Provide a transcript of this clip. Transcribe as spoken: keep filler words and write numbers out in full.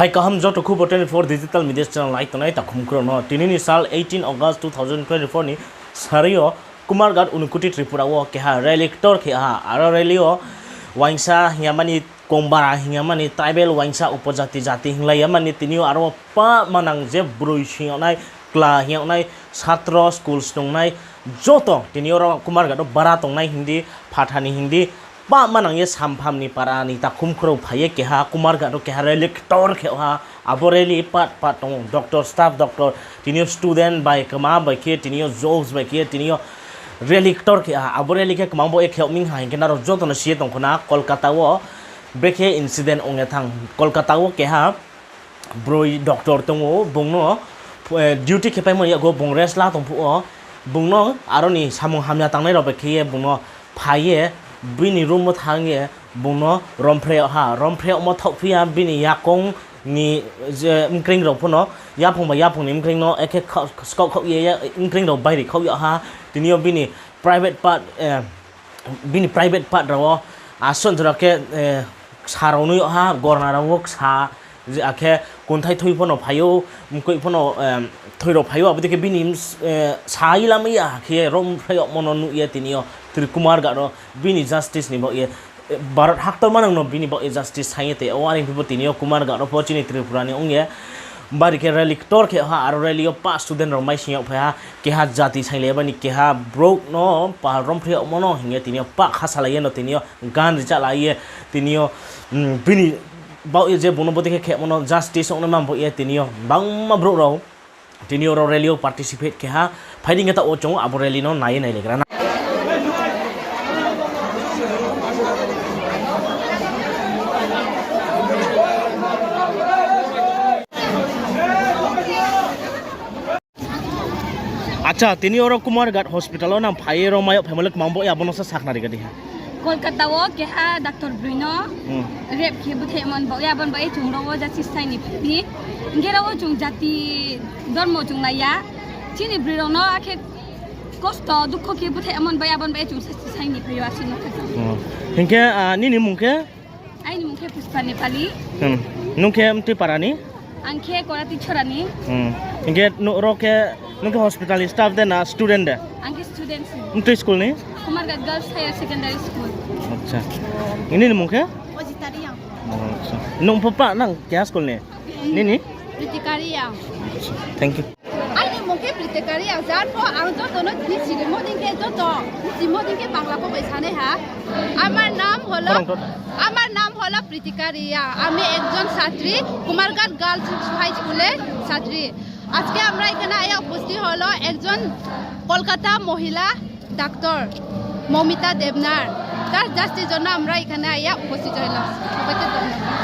Hai kaham joto Khubor twenty four digital media channel nai tongnai takhum khorang no. Tini ni sal eighteen August two thousand twenty four ni sari yo Kumarghat Unakoti Tripura wo keha rally ktor khe ha. Aro rally yo uaingsa hing ya mani, kongbara hing ya mani, tribal uaingsa, upojati jati hinglai ya mani, tini yo aro pah manang je broi hing yag nai, kla hing yag nai, satro, school snungnai, joto tini yo ro Kumarghat wo bara tongnai hing di, phatha ni hing di, pah manang ye sampham ni para ni takhum khorang phai ye keha Kumarghat wo keha rally ktor khe ha. Abo rally part part tong ou, doctor, staff, doctor, tini yo student bai kma bai khe, tini yo jobs bai khe, tini yo rally ktor khe ha. Abo rally khe kmang bo ye khe yag mi ha hing khe nrao joto no si ye tong khna, Kolkata wo brekhe incident ong ye thanng. Kolkata wo keha broi doctor tong ou, bung no duty khe paimo ni yakgu bung rest la tong phuh wo, bung no aro ni samung hamya tangnai rao bai khe ye bung no phai ye bini room wo thanng ye bung no romphre yag ha. Romphre yagmo thaohphi ya bini yakong ni je mkreing rao pho no, yaphang bai yaphang ni mkreing no ekhe skaoh khaoh ye mkreing rao bairi khaoh yag ha. Tini yo bini private part, bini private part rao wo asuh jora khe ksa rao nui yag ha, gorna rao wo ksa, akhe kunthai thoi pho no phai ou, mkoih pho no thoi rao phai ou, abo dei khe bini sa ye lamai ya khe ye romphre yagmo no nuh ye tini yo Tri Kumarghat ro bini justice ni baoh ye, Bharat haktor manang no bini baoh ye justice saing ye te, o are phi pho tini yo Kumarghat ro pho chini Tripura ni ong ye bari khe rally ktor khe ha. Aro rally yo pah student rao maising yag phai ha, keha jati sainglai ya bani, keha brouh no pah romphre yagmo no hing ye tini yo pah khasalai ye no tini yo gan richalai ye tini yo bini baoh ye je bung no bodei khe khemo no justice ong nai ma baoh ye tini yo bangma brouh rao tini yo ro rally yo participate khe ha. Phai di hing khe taoh wo chung abo rally no nai ye nailaigra na. Acha, tini yo ro Kumarghat hospital wo nang phai ye ro mai yag phaimo le kmang bo ye abo no sa sakhnari ga di ha. Kolkata wo keha doctor broi no rape khe búthaihmo ni baoh ye, abo ni baoh ye chung ro wo justice saing ni phai mi. Hing khe ro wo chung jati dormo chung nai ya. Chini broi rao no akhe kosto dukho khe búthaihmo ni baoh ye, abo ni baoh ye chung justice saing ni phai ou, asuh no khe. Hing khe nini mung khe? Aini mung khe Puspa Nepali. Nung khe mtui para ni? Ang khe Korati Chora ni. Hing khe ro khe nung khe hospital ni staff de na student de? Ang khe student se. Mtui school ni? Kumarghat Girls Higher Secondary School. Nini ni mung khe? Nung pho pa nang keha school ni? Nini? Pritika Reang. Thank you. Aini mung khe Pritika Reang, jar pho ang joto no tini sirimo dei khe joto, sirimo dei khe Bangla pho bai sanai ha. আমার নাম হলো, আমার নাম হলো প্রীতিকা রিয়াং। আমি একজন ছাত্রী, Kumarghat girls high স্কুলের ছাত্রী। আজকে আমরা এখানে আয়া উপস্থিত হলো একজন কলকাতা মহিলা ডাক্তার মৌমিতা দেবনাথ। তার জাস্টিসের জন্য আমরা এখানে আয়া উপস্থিত হইলাম। সবাইকে ধন্যবাদ।